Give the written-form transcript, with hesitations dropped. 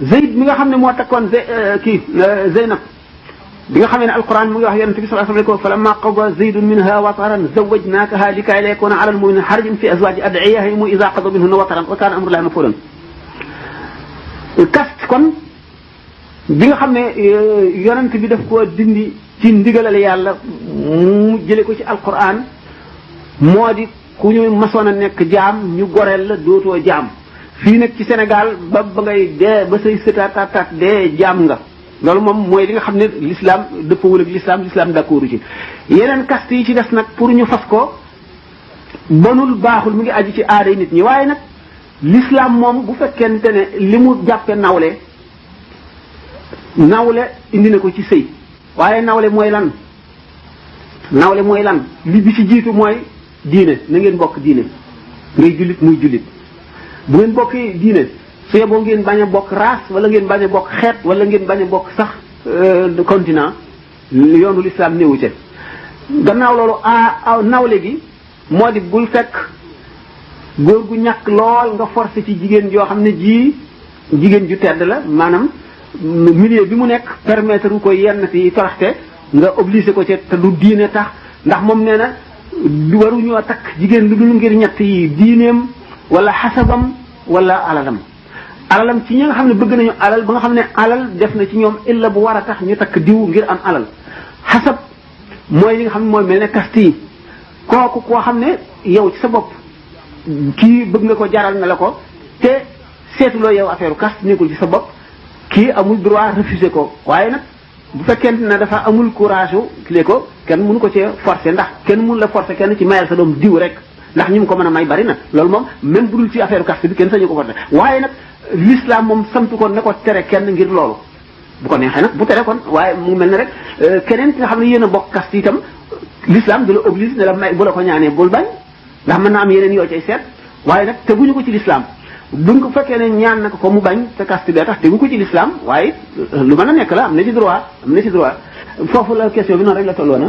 Zayd mi nga xam ne moo takkoon Zeynab bi nga xamee ne alquran mu ngi wax yonent bi sallallahu alayhi wa sallam falamma qada Zaydun minha wataran zawwajnakaha likay la yakuna ala almu'minina harajun fi azwaji ad'iyahim idha qadu minhunna wataran wa kana amrullahi maf'ulan kast kon bi nga xam ne yonent bi daf koo dindi ci ndigalal yàlla mu jële ko ci alquran moo di ku ñu masoon a nekk jaam ñu goreel la dootoo jaam fii nag ci Sénégal ba ngay dee ba say sëtaataat dee jaam nga loolu moom mooy li nga xam ne l'islam dëppawul ak l'islam d'accord ci yeneen caste yi ci des nag pour ñu fas ko bonul baaxul mu ngi aju ci aaday nit ñi waaye nag l'islam moom bu fekkente ne li mu jàppe nawle indi na ko ci sëy waaye nawle mooy lan li bi ci jiitu mooy diine na ngeen bokk diine ngay jullit muy jullit bu ngeen bokkee diine soo boo ngeen bañ a bokk race wala ngeen bañ a bokk xeet wala ngeen bañ a bokk sax continent yoonu l'islam néewu ca gannaaw loolu nawle gi moo di bul fekk góor gu ñàkk lool nga forcé ci jigéen joo xam ne jigéen ju tedd la maanaam milieu bi mu nekk permettre ko yenn ci toroxte nga obligé ko ci te du diine tax ndax moom nee na waruñoo takk jigéen lu dul ngir ñett yi diineem wala xasabam wala alalam ci ñi nga xam ne bëgg nañu alal ba nga xam ne alal def na ci ñoom illa bu war a tax ñu takk diw ngir am alal xasab mooy li nga xam ne mooy mel ne kast yi kooku koo xam ne yow ci sa bopp kii bëgg nga ko jaral na la ko te seetuloo yow affaire kast nekkul ci sa bopp kii amul droit refuser ko waaye nag bu fekkente ne dafa amul courage clé ko kenn mënu ko cee forcer ndax kenn mënu la forcer kenn ci mayal sa doom diw rek ndax ñi mu ko mën a may bari na loolu moom même bu dul ci affaire caste bi kenn sañu ko forcer waaye nag l'islam moom samtu ko ne ko tere kenn ngir loolu bu ko neexee nag bu tere kon waaye mu mel ne rek keneen ki nga xam ne yéen a bokk caste itam l'islam da la oblige ne la may bu la ko ñaanee bul bañ ndax mën na am yeneen yoo cay seet waaye nag teguñu ko ci l'islam buñ ko fekkee ne ñaan na ko mu bañ te caste bee tax tegu ko ci l'islam waaye lu mën a nekk la am na ci droit foofu la question bi noonu rek la tolloona